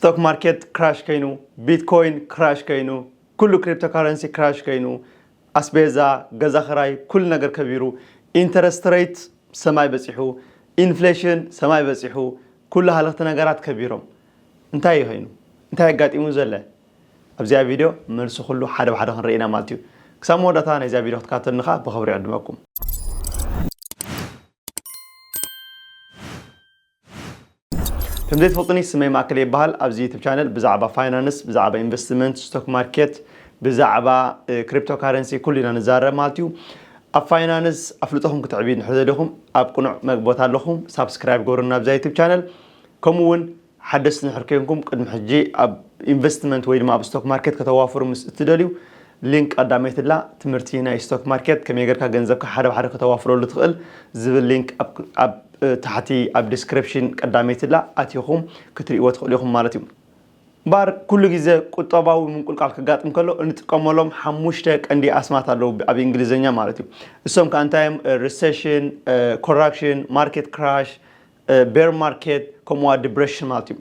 ስቶክ ማርኬት ክራሽ ከይኑ፣ ቢትኮይን ክራሽ ከይኑ፣ ኩሉ ክሪፕቶ ካረንሲ ክራሽ ከይኑ፣ ኣስቤዛ፣ ገዛ ክራይ፣ ኩሉ ነገር ከቢሩ፣ ኢንተረስት ሬት ሰማይ በፂሑ፣ ኢንፍሌሽን ሰማይ በፂሑ፣ ኩሉ ሃለኽቲ ነገራት ከቢሮም እንታይ እዩ ከይኑ? እንታይ ኣጋጢሙ ዘለ? ኣብዚኣ ቪድዮ መልሲ ኩሉ ሓደ ብሓደ ክንርኢ ኢና ማለት እዩ። ክሳብ መወዳእታ ናይዚኣ ቪድዮ ክትከታተሉኒ ከዓ ብኽብሪ ይዕድመኩም። ከም ዘይትፈልጡኒ ስመይ ማእከል ይበሃል። ኣብዚ ዩቱብ ቻነል ብዛዕባ ፋይናንስ፣ ብዛዕባ ኢንቨስትመንት፣ ስቶክ ማርኬት፣ ብዛዕባ ክሪፕቶ ካረንሲ ኩሉ ኢና ንዛረብ ማለት እዩ። ኣብ ፋይናንስ ኣፍልጦኹም ክትዕብዩ እንድሕር ደሊኹም ኣብ ቅኑዕ መ- ቦታ ኣለኹም። ሳብስክራይብ ገብሩና ኣብዛ ዩቱብ ቻነል። ከምኡ እውን ሓደስቲ እንድሕር ኮይንኩም ቅድሚ ሕጂ ኣብ ኢንቨስትመንት ወይ ድማ ኣብ ስቶክ ማርኬት ከተዋፍሩ ምስ እትደልዩ ሊንክ ቀዳመይትላ ትምህርቲ ናይ ስቶክ ማርኬት ከመይ ጌርካ ገንዘብካ ሓደ ብሓደ ከተዋፍረሉ ትኽእል ዝብል ሊንክ ኣብ ኣብ ታሕቲ ኣብ ዲስክሪፕሽን ቀዳመይትላ ኣቲኹም ክትርእይዎ ትኽእሉ ኢኹም ማለት እዩ። እምበኣር ኩሉ ግዜ ቁጠባዊ ምንቁልቃል ከጋጥም ከሎ እንጥቀመሎም ሓሙሽተ ቀንዲ ኣስማት ኣለዉ ኣብ እንግሊዝኛ ማለት እዩ። እሶም ከዓ እንታይ እዮም? ሪሴሽን፣ ኮራክሽን፣ ማርኬት ክራሽ፣ ቤር ማርኬት ከምኡ ዲፕሬሽን ማለት እዩ።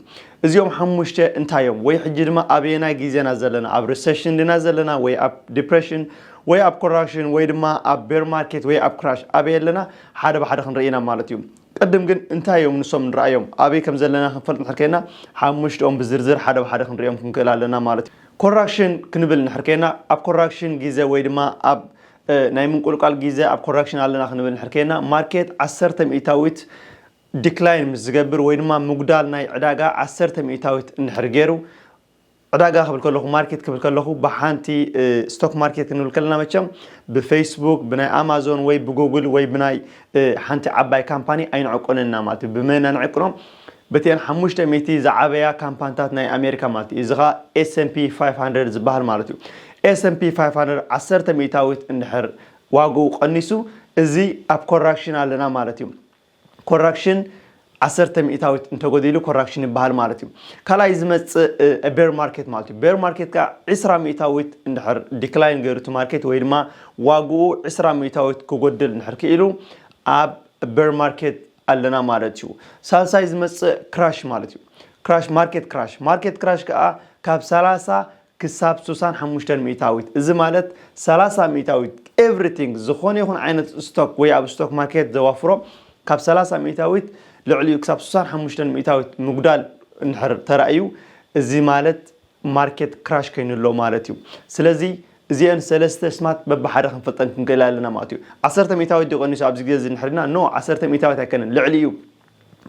እዚኦም ሓሙሽተ እንታይ እዮም? ወይ ሕጂ ድማ ኣበየናይ ግዜና ዘለና? ኣብ ሪሴሽን ዲና ዘለና ወይ ኣብ ዲፕሬሽን ወይ ኣብ ኮራክሽን ወይ ድማ ኣብ ቤር ማርኬት ወይ ኣብ ክራሽ ኣበይ ኣለና? ሓደ ብሓደ ክንርኢ ኢና ማለት እዩ። ቅድም ግን እንታይ እዮም ንሶም ንረኣዮም? ኣበይ ከም ዘለና ክንፈልጥ እንድሕር ኮይና ሓሙሽተኦም ብዝርዝር ሓደ ብሓደ ክንሪኦም ክንክእል ኣለና ማለት እዩ። ኮራክሽን ክንብል እንድሕር ኮይና ኣብ ኮራክሽን ግዜ ወይ ድማ ኣብ ናይ ምንቁልቋል ግዜ ኣብ ኮራክሽን ኣለና ክንብል እንድሕር ኮይና ማርኬት ዓሰርተ ሚእታዊት ዲክላይን ምስ ዝገብር ወይ ድማ ምጉዳል ናይ ዕዳጋ ዓሰርተ ሚእታዊት እንድሕር ገይሩ ዕዳጋ ክብል ከለኹ ማርኬት ክብል ከለኹ ብሓንቲ ስቶክ ማርኬት ክንብል ከለና መቸም ብፌስቡክ ብናይ ኣማዞን ወይ ብጉግል ወይ ብናይ ሓንቲ ዓባይ ካምፓኒ ኣይንዕቆንን ኢና ማለት እዩ። ብመን ኢና ንዕቅኖም? በተን ሓሙሽተ ሚእቲ ዝዓበያ ካምፓንታት ናይ ኣሜሪካ ማለት እዩ። እዚ ኸዓ S&P five hundred ዝበሃል ማለት እዩ። S&P five hundred ዓሰርተ ሚእታዊት እንድሕር ዋግኡ ቀኒሱ እዚ ኣብ ኮራክሽን ኣለና ማለት እዩ። ኮራክሽን ዓሰርተ ሚእታዊት እንተጎዲሉ ኮራክሽን ይበሃል ማለት እዩ። ካልኣይ ዝመፅእ ቤር ማርኬት ማለት እዩ። ቤር ማርኬት ከዓ ዕስራ ሚእታዊት እንድሕር ዲክላይን ገይሩ እቲ ማርኬት ወይ ድማ ዋግኡ ዕስራ ሚእታዊት ክጎድል እንድሕር ክኢሉ ኣብ ቤር ማርኬት ኣለና ማለት እዩ። ሳልሳይ ዝመፅእ ክራሽ ማለት እዩ። ክራሽ ማርኬት ክራሽ ማርኬት ክራሽ ከዓ ካብ ሰላሳ ክሳብ ስሳን ሓሙሽተን ሚእታዊት እዚ ማለት ሰላሳ ሚእታዊት ኤቭሪቲንግ ዝኾነ ይኹን ዓይነት ስቶክ ወይ ኣብ ስቶክ ማርኬት ዘዋፍሮ ካብ ሰላሳ ሚእታዊት ልዕሊኡ ክሳብ ስሳን ሓሙሽተን ሚእታዊት ምጉዳል እንድሕር ተራእዩ እዚ ማለት ማርኬት ክራሽ ከይኑ ኣሎ ማለት እዩ። ስለዚ እዚአን ሰለስተ ስማት በብሓደ ክንፈልጠን ክንክእል ኣለና ማለት እዩ። ዓሰርተ ሚእታዊት ድዩ ቀኒሱ ኣብዚ ግዜ እዚ እንድሕር ኢልና? ኖ፣ ዓሰርተ ሚእታዊት ኣይከነን፣ ልዕሊኡ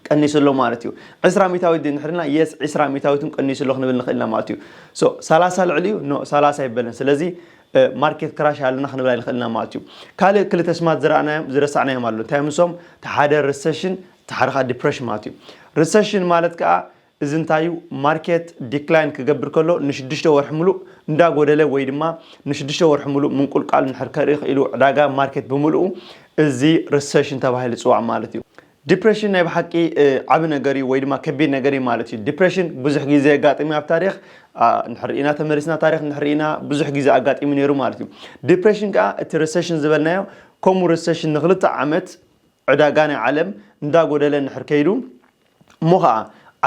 ቀኒሱ ኣሎ ማለት እዩ። ዕስራ ሚእታዊት ድዩ እንድሕር ኢልና? የስ፣ ዕስራ ሚእታዊት እውን ቀኒሱ ኣሎ ክንብል ንኽእል ኢና ማለት እዩ። ሶ ሰላሳ ልዕሊኡ? ኖ፣ ሰላሳ ኣይበለን። ስለዚ ማርኬት ክራሽ ኣለና ክንብል ኣይንኽእል ኢና ማለት እዩ። ካልእ ክልተ ስማት ዝረኣናዮም ዝረሳዕናዮም ኣሎ። እንታይ እዮም ንሶም? እቲ ሓደ ሪሰሽን፣ እቲ ሓደ ከዓ ዲፕሬሽን ማለት እዩ። ሪሰሽን ማለት ከዓ እዚ እንታይ እዩ? ማርኬት ዲክላይን ክገብር ከሎ ንሽዱሽተ ወርሒ ሙሉእ እንዳጎደለ ወይ ድማ ንሽዱሽተ ወርሒ ሙሉእ ምንቁልቃል እንድሕር ከርኢ ክኢሉ ዕዳጋ ማርኬት ብምሉኡ እዚ ሪሰሽን ተባሂሉ ይፅዋዕ ማለት እዩ። ዲፕሬሽን ናይ ብሓቂ ዓቢ ነገር እዩ ወይ ድማ ከቢድ ነገር እዩ ማለት እዩ። ዲፕሬሽን ብዙሕ ግዜ ኣጋጢሙ ኣብ ታሪኽ እንድሕር ርኢና ተመሊስና ታሪኽ እንድሕር ርኢና ብዙሕ ግዜ ኣጋጢሙ ነይሩ ማለት እዩ። ዲፕሬሽን ከዓ እቲ ሪሰሽን ዝበልናዮ ከምኡ ሪሰሽን ንክልተ ዓመት ዕዳጋ ናይ ዓለም እንዳጎደለ እንድሕር ከይዱ እሞ ከዓ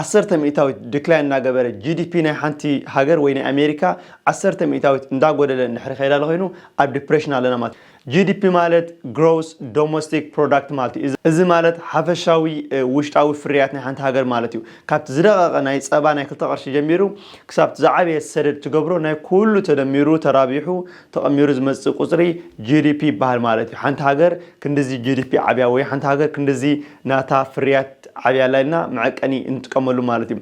ዓሰርተ ሚእታዊት ዲክላይን እናገበረ ጂ ዲ ፒ ናይ ሓንቲ ሃገር ወይ ናይ ኣሜሪካ ዓሰርተ ሚእታዊት እንዳጎደለ እንድሕር ከይዳ ኮይኑ ኣብ ዲፕሬሽን ኣለና ማለት እዩ። ጂ ዲ ፒ ማለት ግሮስ ዶሜስቲክ ፕሮዳክት ማለት እዩ። እዚ ማለት ሓፈሻዊ ውሽጣዊ ፍርያት ናይ ሓንቲ ሃገር ማለት እዩ። ካብቲ ዝደቐቐ ናይ ፀባ ናይ ክልተ ቅርሺ ጀሚሩ ክሳብ ዝዓበየ ሰደድ ትገብሮ ናይ ኩሉ ተደሚሩ ተራቢሑ ተቐሚሩ ዝመፅእ ቁፅሪ ጂ ዲ ፒ ይበሃል ማለት እዩ። ሓንቲ ሃገር ክንድዚ ጂ ዲ ፒ ዓብያ ወይ ሓንቲ ሃገር ክንድዚ ናታ ፍርያት ዓብያ ኣላ ኢልና መዐቀኒ እንጥቀመሉ ማለት እዩ።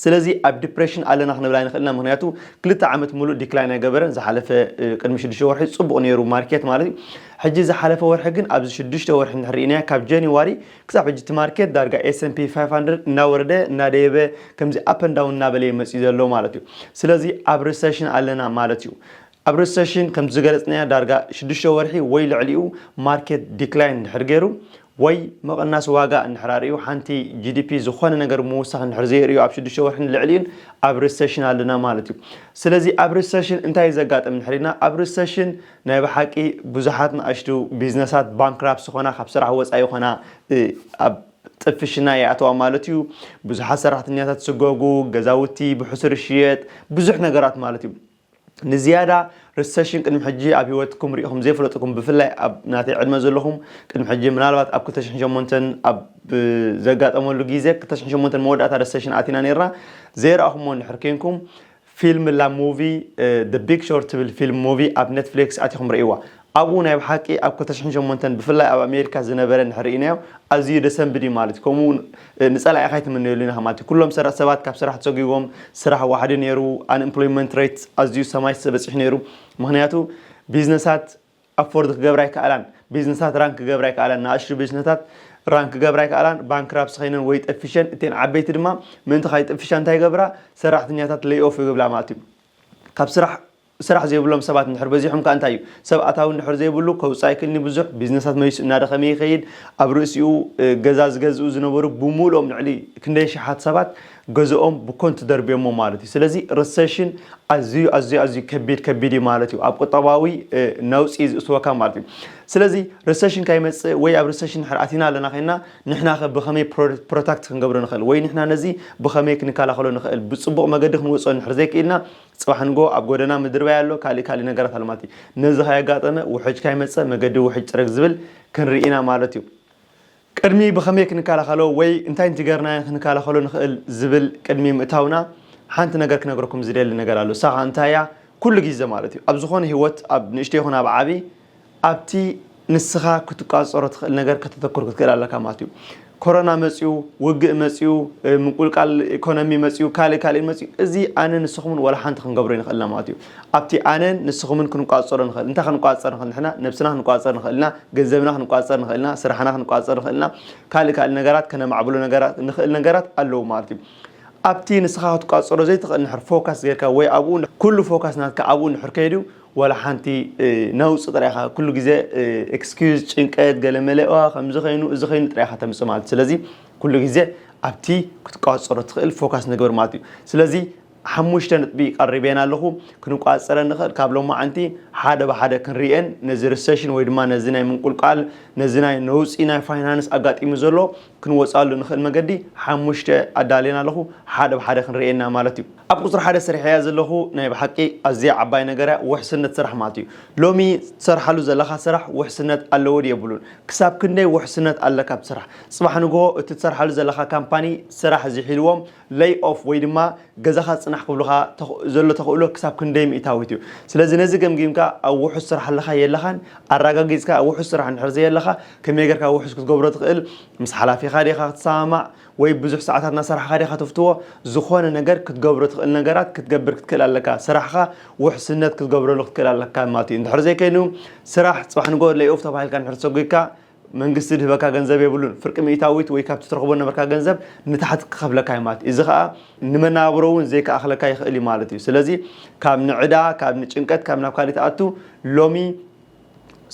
ስለዚ ኣብ ዲፕሬሽን ኣለና ክንብል ኣይንኽእልና። ምክንያቱ ክልተ ዓመት ሙሉእ ዲክላይን ኣይገበረን። ዝሓለፈ ቅድሚ ሽዱሽተ ወርሒ ፅቡቕ ነይሩ ማርኬት ማለት እዩ። ሕጂ ዝሓለፈ ወርሒ ግን ኣብዚ ሽዱሽተ ወርሒ እንድሕር ርኢናዮ ካብ ጃንዋሪ ክሳብ ሕጂ እቲ ማርኬት ዳርጋ S&P five hundred እናወረደ እናደየበ ከምዚ ኣፕ ዳውን እናበለ እዩ መፅኡ ዘሎ ማለት እዩ። ስለዚ ኣብ ሪሰሽን ኣለና ማለት እዩ። ኣብ ሪሰሽን ከም ዝገለፅናዮ ዳርጋ ሽዱሽተ ወርሒ ወይ ልዕሊኡ ማርኬት ዲክላይን እንድሕር ገይሩ ወይ ምቕናስ ዋጋ እንድሕር ኣርእዩ ሓንቲ ጂ ዲ ፒ ዝኾነ ነገር ምውሳኽ እንድሕር ዘየርእዩ ኣብ ሽዱሽተ ወርሒ ንልዕሊኡን ኣብ ሪሰሽን ኣለና ማለት እዩ። ስለዚ ኣብ ሪሰሽን እንታይ እዩ ዘጋጥም እንድሕር ኢልና ኣብ ሪሰሽን ናይ ብሓቂ ብዙሓት ንኣሽቱ ቢዝነሳት ባንክራፕት ዝኾና ካብ ስራሕ ወፃኢ ይኾና ኣብ ጥፍሽና ይኣተዋ ማለት እዩ። ብዙሓት ሰራሕተኛታት ስጎጉ፣ ገዛውቲ ብሕሱር ይሽየጥ፣ ብዙሕ ነገራት ማለት እዩ። ንዝያዳ ሪሰሽን ቅድሚ ሕጂ ኣብ ህይወትኩም ርኢኹም ዘይፈለጥኩም፣ ብፍላይ ኣብ ናተይ ዕድመ ዘለኹም፣ ቅድሚ ሕጂ ምናልባት ኣብ ክልተ ሽሕን ሸሞንተን ኣብ ዘጋጠመሉ ግዜ፣ ክልተ ሽሕን ሸሞንተን መወዳእታ ሪሰሽን ኣቲና ነይርና። ዘይረኣኹምዎ እንድሕር ኬንኩም፣ ፊልም ላ ሙቪ ቢግ ሾርት ትብል ፊልም ሙቪ ኣብ ኔትፍሊክስ ኣቲኹም ርእይዋ። ኣብኡ ናይ ብሓቂ ኣብ ክልተ ሽሕን ሸሞንተን ብፍላይ ኣብ ኣሜሪካ ዝነበረ እንድሕር ርኢናዮ፣ ኣዝዩ ደሰንብድ እዩ ማለት እዩ። ከምኡ እውን ንፀላኢኻ ኣይትምነየሉን ኢኻ ማለት እዩ። ኩሎም ሰራ ሰባት ካብ ስራሕ ተሰጒጎም፣ ስራሕ ዋሕዲ ነይሩ፣ ኣንኤምፕሎይመንት ሬት ኣዝዩ ሰማይ በፂሑ ነይሩ። ምክንያቱ ቢዝነሳት ኣፎርድ ክገብራ ኣይከኣላን፣ ቢዝነሳት ራን ክገብራ ኣይከኣላን፣ ንኣሽቱ ቢዝነሳት ራን ክገብራ ኣይከኣላን፣ ባንክራፕሲ ኸይነን ወይ ጠፊሸን፣ እተን ዓበይቲ ድማ ምእንቲ ካይጠፍሻ እንታይ ይገብራ? ሰራሕተኛታት ሌይ ኦፍ ይገብላ ማለት እዩ። ካብ ስራሕ ስራሕ ዘይብሎም ሰባት እንድሕር በዚሖም ከኣ እንታይ እዩ? ሰብ ኣታዊ እንድሕር ዘይብሉ ከውፅእ ኣይክእልኒ ብዙሕ፣ ቢዝነሳት መሊሱ እናደኸመ ይኸይድ። ኣብ ርእሲኡ ገዛ ዝገዝኡ ዝነበሩ ብምሉኦም ንዕሊ ክንደይ ሽሓት ሰባት ገዝኦም ብኮንቱ ደርብዮሞ ማለት እዩ። ስለዚ ሪሰሽን ኣዝዩ ኣዝዩ ኣዝዩ ከቢድ ከቢድ እዩ ማለት እዩ። ኣብ ቁጠባዊ ነውፂ እዩ ዝእትወካ ማለት እዩ። ስለዚ ሪሰሽን ካይመፅእ ወይ ኣብ ሪሰሽን እንድሕር ኣቲና ኣለና ኮይና ንሕና ከ ብኸመይ ፕሮታክት ክንገብሮ ንኽእል ወይ ንሕና ነዚ ብኸመይ ክንከላኸሎ ንኽእል ብፅቡቕ መገዲ ክንወፅኦ እንድሕር ዘይክኢልና ፅባሕ ንጎ ኣብ ጎደና ምድርባይ ኣሎ፣ ካሊእ ካሊእ ነገራት ኣሎ ማለት እዩ። ነዚ ካየጋጠመ ውሕጅ ካይመፀ መገዲ ውሕጅ ፅረግ ዝብል ክንርኢ ኢና ማለት እዩ። ቅድሚ ብኸመይ ክንከላኸሎ ወይ እንታይ እንተገርና ክንከላኸሎ ንኽእል ዝብል ቅድሚ ምእታውና ሓንቲ ነገር ክነግረኩም ዝደሊ ነገር ኣሎ። እሳ ኸዓ እንታይ እያ? ኩሉ ግዜ ማለት እዩ ኣብ ዝኾነ ህይወት ኣብ ንእሽቶ ይኹን ኣብ ዓቢ ኣብቲ ንስኻ ክትቋፀሮ ትኽእል ነገር ከተተኩር ክትክእል ኣለካ ማለት እዩ። ኮሮና መፅዩ፣ ውግእ መፅዩ፣ ምንቁልቃል ኢኮኖሚ መፅዩ፣ ካልእ ካልእ መፅዩ፣ እዚ ኣነ ንስኹምን ወላ ሓንቲ ክንገብሮ ይንኽእልና ማለት እዩ። ኣብቲ ኣነን ንስኹምን ክንቋፀሮ ንኽእል። እንታይ ክንቋፀር ንኽእል ንሕና? ነብስና ክንቋፀር ንኽእልና፣ ገንዘብና ክንቋፀር ንኽእልና፣ ስራሕና ክንቋፀር ንኽእልና፣ ካልእ ካልእ ነገራት ከነማዕብሎ ነገራት ንኽእል ነገራት ኣለዉ ማለት እዩ። ኣብቲ ንስኻ ክትቋፀሮ ዘይትኽእል ንሕር ፎካስ ጌርካ ወይ ኣብኡ ኩሉ ፎካስ ናትካ ኣብኡ ንሕር ከይዱ ወላ ሓንቲ ነውፂ ጥራይኻ ኩሉ ግዜ ኤክስኪዩዝ ጭንቀት ገለመለ ከምዚ ኸይኑ እዚ ኸይኑ ጥራይኻ ተምፅእ ማለት እዩ። ስለዚ ኩሉ ግዜ ኣብቲ ክትቋፀሮ ትኽእል ፎካስ ንግበር ማለት እዩ። ስለዚ ሓሙሽተ ነጥቢ ቀሪበን ኣለኹ ክንቋፀረ ንኽእል ካብ ሎማዓንቲ ሓደ ብሓደ ክንሪኤን ነዚ ሪሰሽን ወይ ድማ ነዚ ናይ ምንቁልቃል ነዚ ናይ ነውፂ ናይ ፋይናንስ ኣጋጢሙ ዘሎ ክንወፃሉ ንኽእል መገዲ ሓሙሽተ ኣዳልየን ኣለኹ ሓደ ብሓደ ክንሪኤና ማለት እዩ። ኣብ ቁፅሪ ሓደ ሰሪሐያ ዘለኹ ናይ ብሓቂ ኣዝያ ዓባይ ነገር እያ ውሕስነት ስራሕ ማለት እዩ። ሎሚ ትሰርሓሉ ዘለኻ ስራሕ ውሕስነት ኣለዎ ድዩ የብሉን? ክሳብ ክንደይ ውሕስነት ኣለካ ኣብ ስራሕ? ፅባሕ ንግሆ እቲ ትሰርሓሉ ዘለኻ ካምፓኒ ስራሕ ዝሒልዎም ለይ ኦፍ ወይ ድማ ገዛኻ ፅናሕ ክብሉኻ ዘሎ ተኽእሎ ክሳብ ክንደይ ሚእታዊት እዩ? ስለዚ ነዚ ገምጊምካ ኣብ ውሑስ ስራሕ ኣለኻ የለኻን ኣረጋጊፅካ ኣብ ውሑስ ስራሕ እንድሕር ዘየለኻ ከመይ ጌርካ ውሑስ ክትገብሮ ትኽእል? ምስ ሓላፊኻ ዲኻ ክትሰማማዕ ወይ ብዙሕ ሰዓታት እናሰራሕኻ ዲኻ ትፍትዎ? ዝኾነ ነገር ክትገብሮ ትኽእል ነገራት ክትገብር ክትክእል ኣለካ። ስራሕኻ ውሕስነት ክትገብረሉ ክትክእል ኣለካ ማለት እዩ። እንድሕር ዘይከይኑ ስራሕ ፅባሕ ንጎ ለይ ኦፍ ተባሂልካ እንድሕር ተሰጒግካ መንግስቲ ድህበካ ገንዘብ የብሉን። ፍርቂ ሚእታዊት ወይ ካብቲ ትረኽቦ ነበርካ ገንዘብ ንታሕቲ ክኸፍለካ እዩ ማለት እዩ። እዚ ኸዓ ንመናብሮ እውን ዘይከኣኽለካ ይኽእል እዩ ማለት እዩ። ስለዚ ካብ ንዕዳ ካብ ንጭንቀት ካብ ናብ ካሊእ ትኣቱ ሎሚ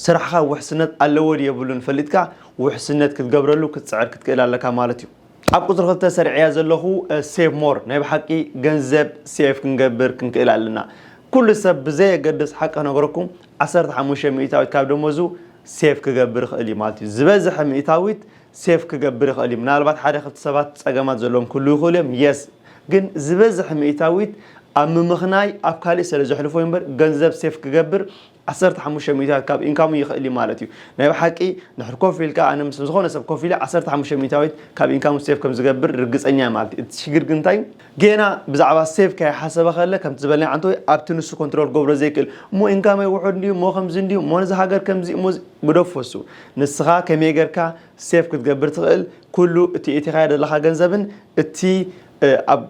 ስራሕኻ ውሕስነት ኣለዎ ድዩ የብሉን ፈሊጥካ ውሕስነት ክትገብረሉ ክትፅዕር ክትክእል ኣለካ ማለት እዩ። ኣብ ቁፅሪ ክልተ ሰሪዐያ ዘለኹ ሴቭ ሞር ናይ ብሓቂ ገንዘብ ሴቭ ክንገብር ክንክእል ኣለና። ኩሉ ሰብ ብዘየገድስ ሓቂ ክነግረኩም ዓሰርተ ሓሙሽተ ሚእታዊት ካብ ደሞዙ ሴቭ ክገብር ይኽእል እዩ ማለት እዩ። ዝበዝሐ ሚእታዊት ሴቭ ክገብር ይኽእል እዩ። ምናልባት ሓደ ክልተ ሰባት ፀገማት ዘለዎም ክህልዉ ይኽእሉ እዮም። የስ ግን ዝበዝሐ ሚእታዊት ኣብ ምምኽናይ ኣብ ካሊእ ስለ ዘሕልፎ እዩ እምበር ገንዘብ ሴቭ ክገብር ዓሰርተ ሓሙሽተ ሚእታዊት ካብ ኢንካሙ ይኽእል እዩ ማለት እዩ። ናይ ብሓቂ ንድሕር ኮፍ ኢልካ ኣነ ምስ ዝኾነ ሰብ ኮፍ ኢለ ዓሰርተ ሓሙሽተ ሚእታዊት ካብ ኢንካሙ ሴቭ ከም ዝገብር ርግፀኛ እየ ማለት እዩ። እቲ ሽግር ግን እንታይ እዩ? ጌና ብዛዕባ ሴቭ ከይሓሰበ ከለ ከምቲ ዝበልና ዓንተወይ ኣብቲ ንሱ ኮንትሮል ክገብሮ ዘይክእል እሞ ኢንካመይ ውሑድ እንድዩ እሞ ከምዚ እንድዩ እሞ ነዚ ሃገር ከምዚ እሞ እዚ ግደፎ እሱ ንስኻ ከመይ ጌርካ ሴቭ ክትገብር ትኽእል ኩሉ እቲ እቲኻዮ ዘለኻ ገንዘብን እቲ ኣብ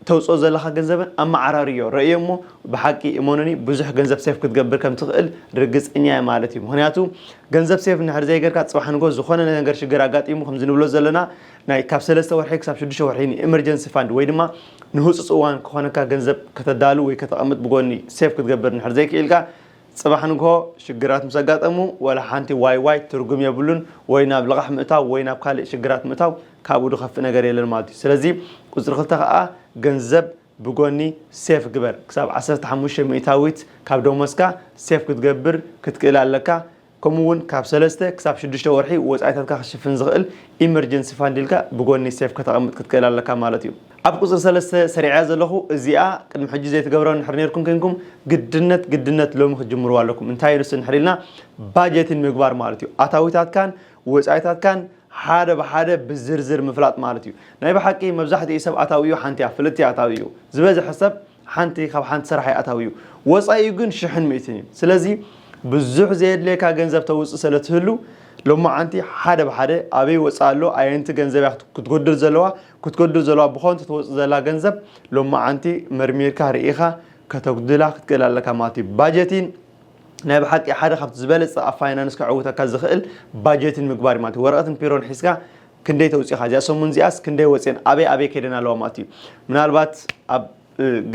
ተውፅኦ ዘለኻ ገንዘብን ኣመዓራርዮ ረእዮ እሞ ብሓቂ እመኑኒ ብዙሕ ገንዘብ ሴፍ ክትገብር ከም ትኽእል ርግፀኛ እየ ማለት እዩ። ምክንያቱ ገንዘብ ሴፍ እንድሕር ዘይገርካ ፅባሕ ንጎ ዝኾነ ነገር ሽግር ኣጋጢሙ ከምዚ ንብሎ ዘለና ናይ ካብ ሰለስተ ወርሒ ክሳብ ሽዱሽተ ወርሒ ንኤመርጀንሲ ፋንድ ወይ ድማ ንህፁፅ እዋን ክኾነካ ገንዘብ ከተዳሉ ወይ ከተቐምጥ ብጎኒ ሴፍ ክትገብር እንድሕር ዘይክኢልካ ፅባሕ ንግሆ ሽግራት ምስ ኣጋጠሙ ዋላ ሓንቲ ዋይ ዋይ ትርጉም የብሉን። ወይ ናብ ልቓሕ ምእታው ወይ ናብ ካልእ ሽግራት ምእታው ካብኡ ዝኸፍእ ነገር የለን ማለት እዩ። ስለዚ ቁፅሪ ክልተ ከዓ ገንዘብ ብጎኒ ሴፍ ግበር። ክሳብ ዓሰርተ ሓሙሽተ ሚእታዊት ካብ ደሞዝካ ሴፍ ክትገብር ክትክእል ኣለካ። ከምኡ እውን ካብ ሰለስተ ክሳብ ሽዱሽተ ወርሒ ወፃኢታትካ ክሽፍን ዝኽእል ኢመርጀንሲ ፋንድ ኢልካ ብጎኒ ሴፍ ከተቐምጥ ክትክእል ኣለካ ማለት እዩ። ኣብ ቁፅሪ ሰለስተ ሰሪዐያ ዘለኹ እዚኣ ቅድሚ ሕጂ ዘይትገብሮ እንድሕር ነርኩም ኮይንኩም ግድነት ግድነት ሎሚ ክትጅምርዋ ኣለኩም። እንታይ ንሱ እንድሕር ኢልና ባጀቲን ምግባር ማለት እዩ። ኣታዊታትካን ወፃኢታትካን ሓደ ብሓደ ብዝርዝር ምፍላጥ ማለት እዩ። ናይ ብሓቂ መብዛሕትኡ ሰብ ኣታዊኡ ሓንቲ እያ፣ ፍልጥቲ ኣታዊኡ። ዝበዝሐ ሰብ ሓንቲ ካብ ሓንቲ ስራሕ ይኣታዊ እዩ። ወፃኢኡ ግን ሽሕን ሚእትን እዩ። ስለዚ ብዙሕ ዘየድልየካ ገንዘብ ተውፅእ ስለ ትህሉ ሎማዓንቲ ሓደ ብሓደ ኣበይ ወፃእ ኣሎ፣ ኣየንቲ ገንዘብ እያ ክትጎድል ዘለዋ፣ ክትጎድል ዘለዋ ብኾንቱ ትወፅእ ዘላ ገንዘብ ሎማዓንቲ መርሚርካ ርኢኻ ከተጉድላ ክትክእል ኣለካ ማለት እዩ። ባጀቲን ናይ ብሓቂ ሓደ ካብቲ ዝበለፀ ኣብ ፋይናንስ ከዕውተካ ዝኽእል ባጀቲን ምግባር እዩ ማለት እዩ። ወረቐትን ፒሮን ሒዝካ ክንደይ ተውፂኻ እዚኣ ሰሙን እዚኣስ ክንደይ ወፅን ኣበይ ኣበይ ከይደን ኣለዋ ማለት እዩ። ምናልባት ኣብ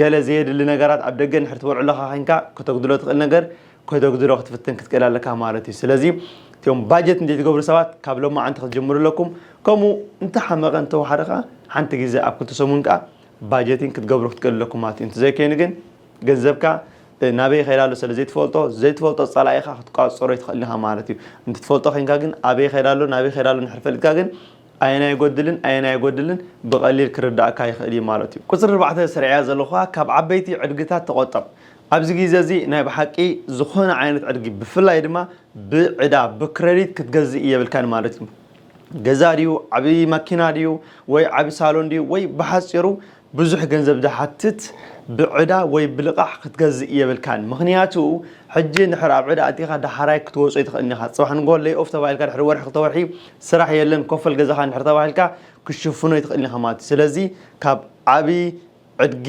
ገለ ዘየድሊ ነገራት ኣብ ደገ ንድሕር ትበልዑ ኣለኻ ኮይንካ ከተጉድሎ ትኽእል ነገር ከተጉድሎ ክትፍትን ክትክእል ኣለካ ማለት እዩ። ስለዚ እቲኦም ባጀት እንደ ትገብሩ ሰባት ካብ ሎማዓንቲ ክትጅምሩ ኣለኩም። ከምኡ እንተሓመቐ እንተወሓደ ከዓ ሓንቲ ግዜ ኣብ ክልተ ሰሙን ከዓ ባጀቲን ክትገብሩ ክትክእል ኣለኩም ማለት እዩ። እንተዘይኮይኑ ግን ገንዘብካ ናበይ ይኸይድ ኣሎ ስለ ዘይትፈልጦ ዘይትፈልጦ ፀላኢኻ ክትቋፀሮ ይትኽእል ኢኻ ማለት እዩ። እንትትፈልጦ ኮይንካ ግን ኣበይ ይኸይድ ኣሎ ናበይ ይኸይድ ኣሎ እንድሕር ፈሊጥካ ግን ኣየናይ ይጎድልን ኣየናይ ኣይጎድልን ብቐሊል ክርዳእካ ይኽእል እዩ ማለት እዩ። ቁፅሪ ኣርባዕተ ስርዕያ ዘለኹ ካብ ዓበይቲ ዕድግታት ተቆጠብ። ኣብዚ ግዜ እዚ ናይ ብሓቂ ዝኾነ ዓይነት ዕድጊ ብፍላይ ድማ ብዕዳ ብክረዲት ክትገዝእ የብልካን ማለት እዩ። ገዛ ድዩ ዓብዪ ማኪና ድዩ ወይ ዓብዪ ሳሎን ድዩ ወይ ብሓፂሩ ብዙሕ ገንዘብ ዝሓትት ብዕዳ ወይ ብልቓሕ ክትገዝእ የብልካን። ምኽንያቱ ሕጂ እንድሕር ኣብ ዕዳ ኣቲኻ ዳሓራይ ክትወፅኦ ኣይትኽእልን ኢኻ። ፅባሕ ንጎ ሌይ ኦፍ ተባሂልካ ድሕሪ ወርሒ ክልተ ወርሒ ስራሕ የለን ኮፈል ገዛኻ እንድሕር ተባሂልካ ክሽፍኖ ኣይትኽእልን ኢኻ ማለት እዩ። ስለዚ ካብ ዓብዪ ዕድጊ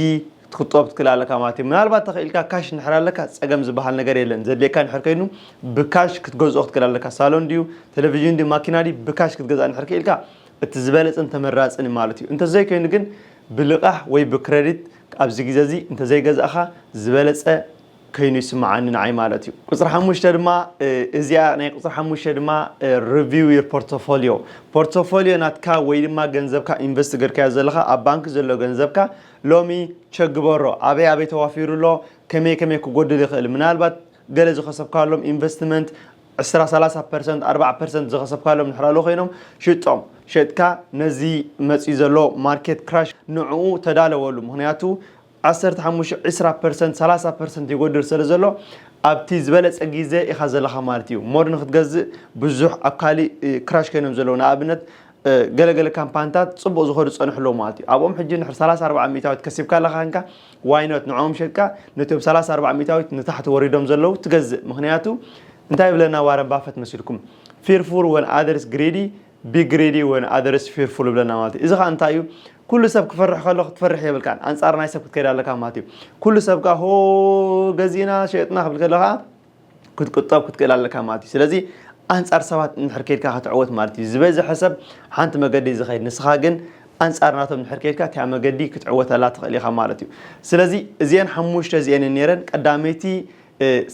ክትቁጠብ ትክእል ኣለካ ማለት እዩ። ምናልባት ተኽኢልካ ካሽ እንድሕር ኣለካ ፀገም ዝበሃል ነገር የለን። ዘድልየካ እንድሕር ኮይኑ ብካሽ ክትገዝኦ ክትክእል ኣለካ። ሳሎን ድዩ ቴሌቪዥን ድዩ ማኪና ድዩ ብካሽ ክትገዝኣ እንድሕር ክኢልካ እቲ ዝበለፅን ተመራፅን ማለት እዩ። እንተዘይኮይኑ ግን ብልቓሕ ወይ ብክረዲት ኣብዚ ግዜ እዚ እንተዘይገዛእኻ ዝበለፀ ከይኑ ይስምዓኒ ንዓይ ማለት እዩ። ቁፅሪ ሓሙሽተ ድማ እዚኣ ናይ ቁፅሪ ሓሙሽተ ድማ review your portfolio። ፖርቶፎሊዮ ናትካ ወይ ድማ ገንዘብካ ኢንቨስት ገርካዮ ዘለኻ ኣብ ባንክ ዘሎ ገንዘብካ ሎሚ ቸክ ግበሮ። ኣበይ ኣበይ ተዋፊሩ ኣሎ፣ ከመይ ከመይ ክጎድል ይኽእል። ምናልባት ገለ ዝኸሰብካሎም ኢንቨስትመንት ዕስራ ሰላሳ ፐርሰንት ኣርባዓ ፐርሰንት ዝኸሰብካሎም እንድሕር ኣለዉ ኮይኖም ሽጦም። ሸጥካ ነዚ መፂኡ ዘሎ ማርኬት ክራሽ ንዕኡ ተዳለወሉ። ምኽንያቱ ዓሰርተ ሓሙሽተ ዕስራ ፐርሰንት ሰላሳ ፐርሰንት ይጎድል ስለ ዘሎ ኣብቲ ዝበለፀ ግዜ ኢኻ ዘለኻ ማለት እዩ። ሞር ንክትገዝእ ብዙሕ ኣብ ካሊእ ክራሽ ኮይኖም ዘለዉ ንኣብነት ገለገለ ካምፓንታት ፅቡቕ ዝኸዱ ዝፀንሑ ኣለዉ ማለት እዩ። ኣብኦም ሕጂ ንድሕር ሰላሳ ኣርባዓ ሚእታዊት ከሲብካ ኣለኻ ኮንካ ዋይኖት ንዕኦም ሸጥካ ነቶም ሰላሳ ኣርባዓ ሚእታዊት ንታሕቲ ወሪዶም ዘለዉ ትገዝእ። ምኽንያቱ እንታይ ይብለና ዋረን ባፈት መሲልኩም? Fearful when others greedy, be greedy when others fearful ይብለና ማለት እዩ። እዚ ከዓ እንታይ እዩ? ኩሉ ሰብ ክፈርሕ ከሎ ክትፈርሕ የብልካን። ኣንፃር ናይ ሰብ ክትከይድ ኣለካ ማለት እዩ። ኩሉ ሰብ ከዓ ሆ ገዚእና ሸጥና ክብል ከሎ ከዓ ክትቁጠብ ክትክእል ኣለካ ማለት እዩ። ስለዚ ኣንፃር ሰባት እንድሕር ከይድካ ክትዕወት ማለት እዩ። ዝበዝሐ ሰብ ሓንቲ መገዲ እዩ ዝኸይድ። ንስኻ ግን ኣንፃር ናቶም እንድሕር ከይድካ እቲኣ መገዲ ክትዕወተላ ትኽእል ኢኻ ማለት እዩ። ስለዚ እዚአን ሓሙሽተ እዚአን እየን ነይረን። ቀዳመይቲ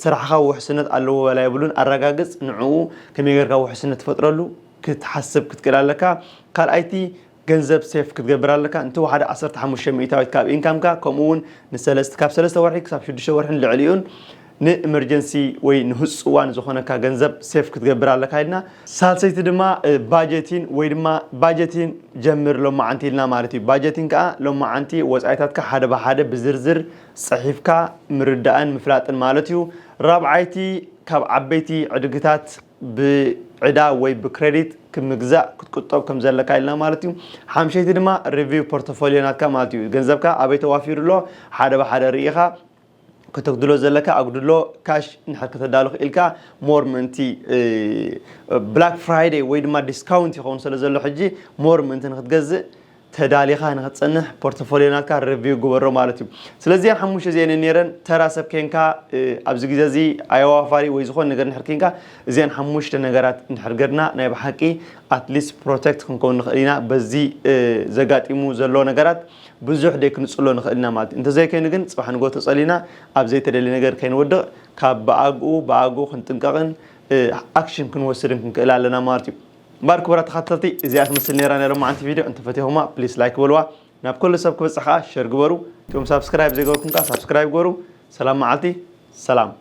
ስራሕኻ ውሕስነት ኣለዎ ወላ የብሉን ኣረጋግፅ። ንዕኡ ከመይ ጌርካ ውሕስነት ትፈጥረሉ ክትሓስብ ክትክእል ኣለካ። ካልኣይቲ ገንዘብ ሴፍ ክትገብር ኣለካ። እንተወሓደ ዓሰርተ ሓሙሽተ ሚእታዊት ካብ ኢንካምካ ከምኡ እውን ንሰለስተ ካብ ሰለስተ ወርሒ ክሳብ ሽዱሽተ ወርሕን ልዕሊኡን ንኤመርጀንሲ ወይ ንህፁፅ እዋን ዝኾነካ ገንዘብ ሴፍ ክትገብር ኣለካ ኢልና። ሳልሰይቲ ድማ ባጀቲን ወይ ድማ ባጀቲን ጀምር ሎማዓንቲ ኢልና ማለት እዩ። ባጀቲን ከዓ ሎማዓንቲ ወፃኢታትካ ሓደ ብሓደ ብዝርዝር ፅሒፍካ ምርዳእን ምፍላጥን ማለት እዩ። ራብዓይቲ ካብ ዓበይቲ ዕድግታት ብዕዳ ወይ ብክሬዲት ክምግዛእ ክትቁጠብ ከም ዘለካ ኢልና ማለት እዩ። ሓምሸይቲ ድማ ሪቪው ፖርቶፎሊዮ ናትካ ማለት እዩ። ገንዘብካ ኣበይ ተዋፊሩ ኣሎ ሓደ ብሓደ ርኢኻ ከተጉድሎ ዘለካ ኣጉድሎ። ካሽ እንድሕር ከተዳሉ ክኢልካ ሞር ምእንቲ ብላክ ፍራይደይ ወይ ድማ ዲስካውንት ይኸውን ስለ ዘሎ ሕጂ ሞር ምእንቲ ንክትገዝእ ተዳሊኻ ንክትፀንሕ ፖርቶፎሊዮ ናትካ ሪቪው ግበሮ ማለት እዩ። ስለዚ እዚኣን ሓሙሽተ እዚአን ነይረን ተራ ሰብ ኬንካ ኣብዚ ግዜ እዚ ኣየዋፋሪ ወይ ዝኾነ ነገር እንድሕር ኬንካ እዚአን ሓሙሽተ ነገራት እንድሕር ገርና ናይ ብሓቂ ኣትሊስት ፕሮቴክት ክንከውን ንኽእል ኢና። በዚ ዘጋጢሙ ዘሎ ነገራት ብዙሕ ደይ ክንፅሎ ንኽእል ኢና ማለት እዩ። እንተዘይኮይኑ ግን ፅባሕ ንጎ ተፀሊና ኣብ ዘይተደሊ ነገር ከይንወድቕ ካብ ብኣግኡ ብኣግኡ ክንጥንቀቕን ኣክሽን ክንወስድን ክንክእል ኣለና ማለት እዩ። እምበር ክቡራት ተኸታተልቲ እዚኣ ትመስል ነይራ ናይ ሎማዓንቲ ቪድዮ። እንተፈቲኹማ ፕሊስ ላይክ በልዋ፣ ናብ ኩሉ ሰብ ክበፅሕ ከዓ ሸር ግበሩ። እቶም ሳብስክራይብ ዘይገበርኩም ከዓ ሳብስክራይብ ግበሩ። ሰላም መዓልቲ፣ ሰላም።